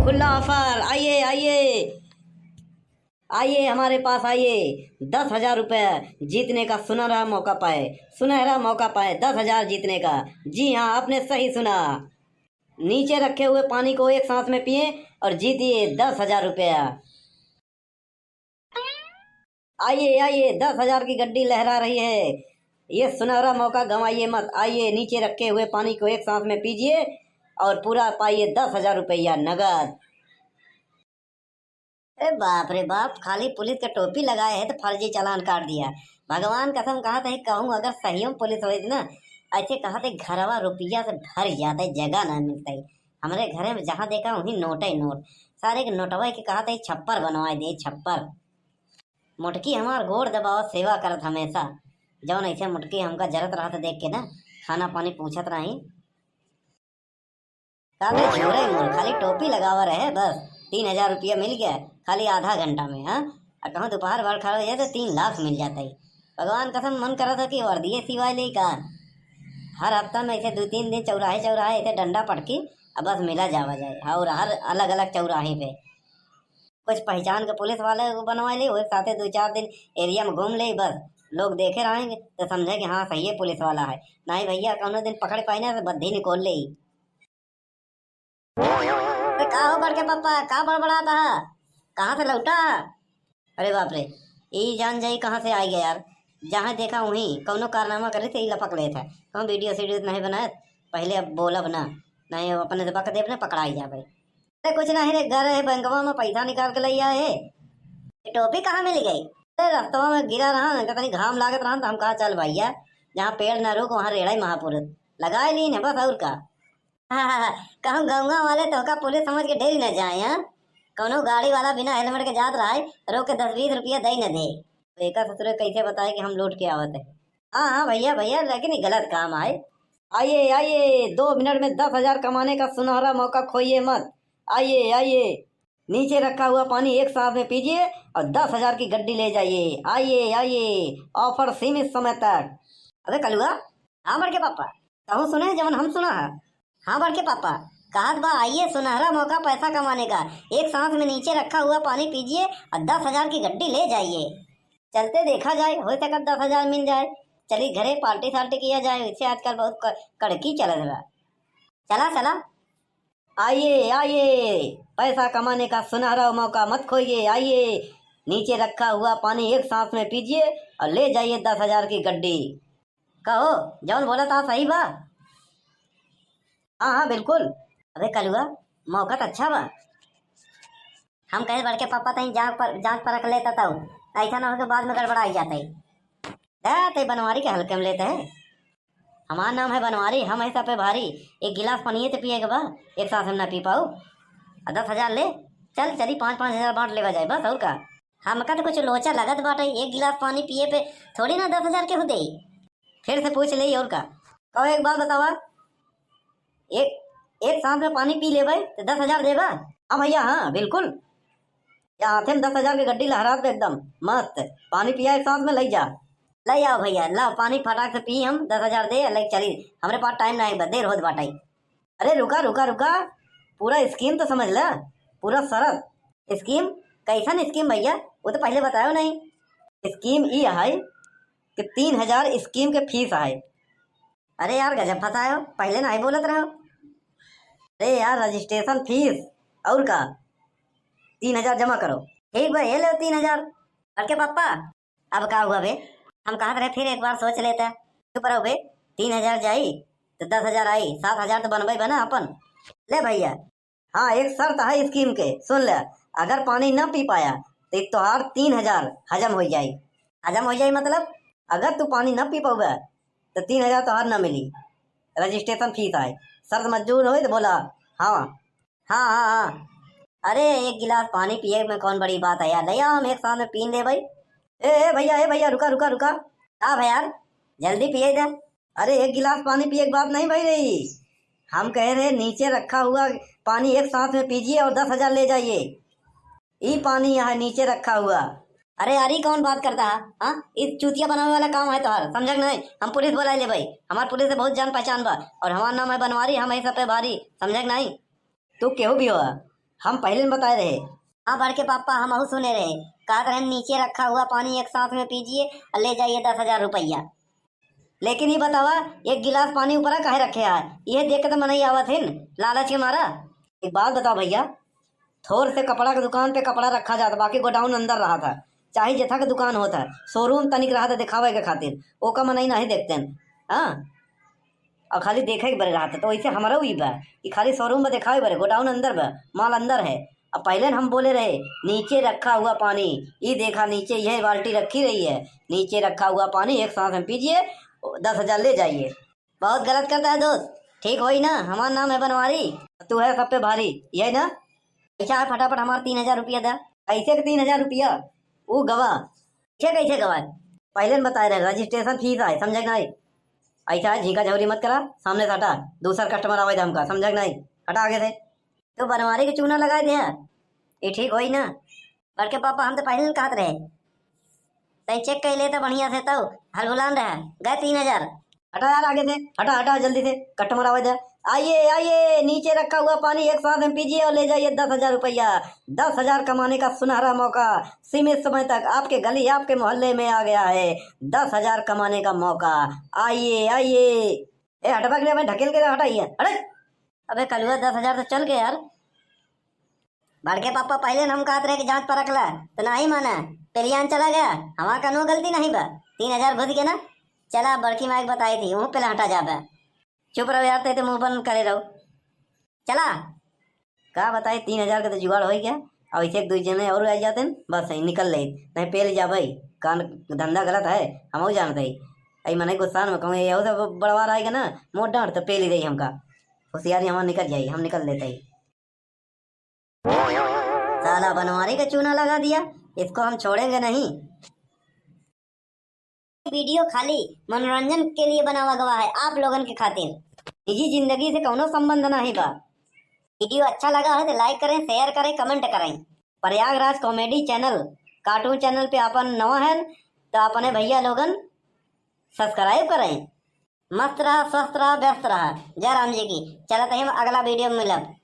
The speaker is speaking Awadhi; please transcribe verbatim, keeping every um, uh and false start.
खुला ऑफर, आइए, आइए, आइए, हमारे पास आइए। दस हजार रुपये जीतने का सुनहरा मौका पाए, सुनहरा मौका पाए, दस हजार जीतने का। जी हाँ, आपने सही सुना। नीचे रखे हुए पानी को एक सांस में पिए और जीतिए दस हजार रुपया। आइए, आइए, दस हजार की गड्डी लहरा रही है, ये सुनहरा मौका गंवाइए मत। आइए, नीचे रखे हुए पानी को एक सांस में पीजिए और पूरा पाइए दस हजार रुपया नगद। अरे बाप रे बाप, खाली पुलिस के टोपी लगाए है तो फर्जी चालान काट दिया। भगवान कसम कहत है, कहूँ अगर सहियो में पुलिस होइत ना, ऐसे कहत है घरवा रुपया से भर जात है, जगह ना मिलत है। हमरे घरे में जहाँ देखा वहीं नोटे नोट। सारे के नोटवा के कहत है छप्पर बनवाए दे, छप्पर। मोटकी हमार गोड़ दबावत सेवा करत हमेशा। जौन ऐसे मोटकी हमका जरत रहत देख के ना, खाना पानी पूछत रही। का बे छोरे मोर, खाली टोपी लगावा रहे बस, तीन हजार रुपया मिल गया खाली आधा घंटा में, हाँ? आ कहूँ दोपहर भर खड़ा हो जाए तो तीन लाख मिल जाता है। भगवान कसम मन करत है कि वर्दिये सिवाय ले का। हर हफ्ता में ऐसे दो तीन दिन चौराहे चौराहे ऐसे डंडा पटकी, अब बस मिला जावा जाए, और हर अलग अलग चौराहे पे। कुछ पहचान के पुलिस वाले को बनवा ली, वही साथे दो चार दिन एरिया में घूम ले, बस लोग देखे रहेंगे तो समझे कि हाँ, सही है, पुलिस वाला है। नहीं भैया, कौनो दिन पकड़ पाई ना तो बद्धी निकोल ले। अरे का हो बड़के पापा, का बड़बड़ात ह? कहाँ से लौटा? अरे बाप रे, ई जान जाई कहाँ से आई गया यार। जहाँ देखा वहीं कौनो कारनामा करे थे, ई लपक लेत है। कहूँ वीडियो सीडियो नहीं बनाए, पहले अब बोलब ना, नहीं अब अपने से बक देब ना, पकड़ाई जाबे। अरे कुछ नहीं रे, घर है, बैंकवा में पैसा निकाल के लइया है। ये टोपी कहाँ मिल गई? अरे रस्तवा में गिरा रहा ना, तनी घाम लागत रहा, तो हम कहा चल भैया, जहाँ पेड़ ना रुक वहाँ रेड़ाई महापुरुष। लगाए लीन है बस, और का। कहूँ गौवा वाले तोहका पुलिस समझ के डेरी न जाए, हाँ? कौनो गाड़ी वाला बिना हेलमेट के जात रहा है, रोक के दस बीस रुपया दे न दे। तो एका ससुरे कैसे बताए कि हम लूट के आवत है? हाँ, हाँ भैया, भैया, लेकिन ये गलत काम आए। आइए, आइए, दो मिनट में दस हजार कमाने का सुनहरा मौका खोइए मत। आइए, आइए, नीचे रखा हुआ पानी एक सांस में पीजिए और दस हजार की गड्डी ले जाइए। आइए, आइए, ऑफर सीमित समय तक। अबे कलुआ, हाँ बड़के पापा, कहूँ सुने जवन हम सुना है। हाँ बड़के पापा, कहत बा आइए सुनहरा मौका पैसा कमाने का, एक सांस में नीचे रखा हुआ पानी पीजिए और दस हजार की गड्डी ले जाइए। चलते देखा जाए, हो सकत दस हजार मिल जाए, चली घरे पार्टी सार्टी किया जाए, वैसे आजकल बहुत क-, कड़की चलत बा। चला चला। आइए आइए, पैसा कमाने का सुनहरा मौका मत खोइए। आइए, नीचे रखा हुआ पानी एक सांस में पीजिए और ले जाइए दस हजार की गड्डी। कहो, जौन बोला था सही बा? हाँ हाँ बिल्कुल। अबे कलुआ, मौका तो अच्छा बा। हम कहे बड़के पापा तहीं जांच पर, जांच परख लेता तऊ, ऐसा ना हो के बाद में गड़बड़ाई जाते। दे ते बनवारी के हल्के में लेते हैं। हमार नाम है बनवारी, हम है सब पे भारी। एक गिलास पानिये ते पिए के बा, एक सांस हम ना पी पाऊ। आ दस हजार ले, चल चली पाँच पाँच हजार बांट लेवा जाए बस, और का। हमका तो कुछ लोचा लगत बाटे, एक गिलास पानी पिए पे थोड़ी ना दस हजार केहू देई। फिर से पूछ लेई और का। कहो एक बात बतावा, एक, एक सांस में पानी पी लेबे तो दस हजार देबा? हाँ भैया, हाँ बिल्कुल। या हाथे में दस हजार के गड्डी लहरात बे एकदम मस्त, पानी पिया एक सांस में, लई जा। लई आओ भैया, लाओ पानी फटाक से पी हम, दस हजार दे, लई चली, हमरे पास टाइम ना है, देर होत बाटे। अरे रुका रुका रुका, पूरा स्कीम तो समझ ला, पूरा शरत। स्कीम? कैसन स्कीम भैया, वो तो पहले बतायो नहीं। स्कीम ई है कि तीन हजार स्कीम के फीस है। अरे यार गजब फंसायो, पहले नहीं बोलत रहो। अरे यार रजिस्ट्रेशन फीस, और का, तीन हजार जमा करो। ठीक बा, ये लो तीन हजार। अरे पापा, अब का हुआ बे? हम कहत रहे फिर एक बार सोच लेते। चुप रहो बे, तीन हजार जाई तो दस हजार आई, सात हजार तो बनबे बना अपन। ले भैया, हाँ एक शर्त है स्कीम के, सुन ले, अगर पानी ना पी पाया तो तोहार तीन हजार हजम हो जाई। हजम हो जाई मतलब अगर तू पानी ना पी पाउबे तो तीन हजार तोहार ना मिली, रजिस्ट्रेशन फीस आए। शर्त मंजूर होई तो बोला हाँ। हाँ हाँ हाँ। अरे एक गिलास पानी पिए में कौन बड़ी बात है यार, ले आओ हम एक साथ में पी ले भाई। ए ए भैया, ए भैया, रुका रुका रुका। का भाई यार, जल्दी पिए दे। अरे एक गिलास पानी पिए के बात नहीं भाई रही, हम कह रहे नीचे रखा हुआ पानी एक सांस में पीजिए और दस हजार ले जाइए। ई पानी यहाँ नीचे रखा हुआ। अरे यार, ई कौन बात करता है? हाँ, ई चूतिया बनावे वाला काम है तोहार, समझक नहीं? हम पुलिस बुलाए ले भाई, हमार पुलिस से बहुत जान पहचान बा, और हमार नाम है बनवारी, हम है सब पे भारी, समझक नहीं? तू केहू भी हो, हम पहिले न बताए रहे। हाँ बड़के पापा, हमहू सुने रहे, कहत रहे नीचे रखा हुआ पानी एक सांस में पीजिए और ले जाइए दस हजार रुपया। लेकिन ई बतावा, एक गिलास पानी ऊपरा काहे रखे है? इहे देख के तो मनई आवत हिन, लालच के मारा। एक बात बताओ भैया, थोर से कपड़ा के दुकान पे कपड़ा रखा जात, बाकी गोडाउन अंदर रहत है, चाहे जेथा के दुकान होत है, शोरूम तनिक रहत है दिखावे के खातिर, ओका मनई नहीं देखते हैं। हाँ, और खाली देखे के बरे रहत है, तो वैसे हमारा भी बा कि खाली शोरूम में दिखावे बरे, गोडाउन अंदर बा, माल अंदर है। अब पहिले न हम बोले रहे, नीचे रखा हुआ पानी, ई देखा नीचे यह बाल्टी रखी रही है, नीचे रखा हुआ पानी एक सांस में पीजिए, दस हजार ले जाइए। बहुत गलत करता है दोस्त, ठीक होई ना? हमार नाम है बनवारी, तू है सब पे भारी, यही ना? अच्छा है, फटाफट हमार तीन हजार रुपया दा। कैसे के तीन हजार रुपया? ऊ गवा। कैसे, कैसे गवा? पहिले न बताए रहे, रजिस्ट्रेशन फीस आए, समझे के नहीं? ऐसा है, झींका झौरी मत करा, सामने से हटा, दूसर कस्टमर आवे दे हमका, समझे के नहीं? हटा आगे से। तो बनवारी के चूना लगाए दे, ये ठीक होई ना? बड़के पापा, हम तो पहिले न कहत रहे, तई चेक कर लेता बढ़िया से, तउ हलहुलान रहा, गए तीन हजार। हटा यार आगे से, हटा, हटा जल्दी से, कस्टमर आवे दे। आइए, आइए, नीचे रखा हुआ पानी एक सांस में पीजिए और ले जाइए दस हजार रुपया। दस हजार कमाने का सुनहरा मौका, सीमित समय तक आपके गली, आपके मोहल्ले में आ गया है दस हजार कमाने का मौका। आइए, आइए। ए, हटबा के लिए मैं ढकेल के हटाइए, हटे। अबे कलुआ, दस हजार तो चल गए यार। बड़के पापा पहिले न हम कहत रहे कि जांच परख ला, तो नाही माना, पेलियान चला गया। हमार कनो गलती नहीं बा, तीन हजार घुस गए ना। चला, बड़की माई के बताई थी, वहूँ पे हटा जाबे। चुप रहो यार, ते, ते मुंह बंद करे रहो। चला। का बताई, तीन हजार के तो जुगाड़ हो गया। अब ऐसे एक दो जने और आ जाते न, बस यही निकल ले, नहीं पेल जाबे। कान धंधा गलत है, हम जानते ही। आई मने गुस्सा में कहूँ, ये सब बड़वार आएगा ना, मोट डांट तो पेल ही रही हमका। होशियारी हमार निकल जाई, हम निकल लेते ही। साला बनवारी का चूना लगा दिया, इसको हम छोड़ेंगे नहीं। वीडियो खाली मनोरंजन के लिए बनावा गवा है, आप लोगन के खातिर। निजी जिंदगी से कौनो संबंध नहीं बा। वीडियो अच्छा लगा है तो लाइक करें, शेयर करें, कमेंट करें। प्रयागराज कॉमेडी चैनल, कार्टून चैनल पे आपन नवा है तो अपने भैया लोगन सब्सक्राइब करें। मस्त रहा, स्वस्थ रहा, व्यस्त रहा। जय राम जी की। चलत ही हम अगला वीडियो में मिलब।